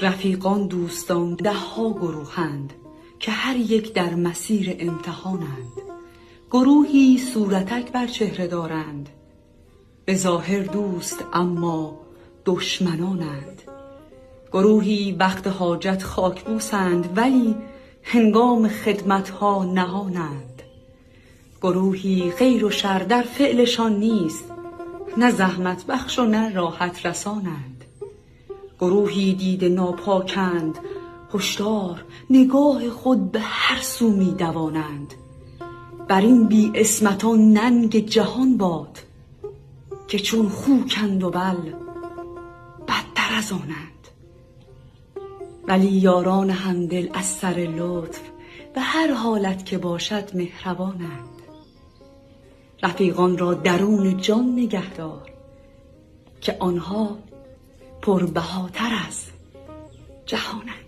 رفیقان دوستان ده ها گروهند که هر یک در مسیر امتحانند. گروهی صورتک بر چهره دارند، به ظاهر دوست اما دشمنانند. گروهی وقت حاجت خاکبوسند، ولی هنگام خدمتها نهانند. گروهی خیر و شر در فعلشان نیست، نه زحمت بخش و نه راحت رسانند. گروهی دیده ناپاکند، هشدار نگاه خود به هر سو می دوانند. بر این بی عصمتان ننگ جهان باد، که چون خوکند و بل بدتر از آنند. ولی یاران همدل از سر لطف، به هر حالت که باشد مهربانند. رفیقان را درون جان نگهدار، که آنها پربهاتر از جهانند.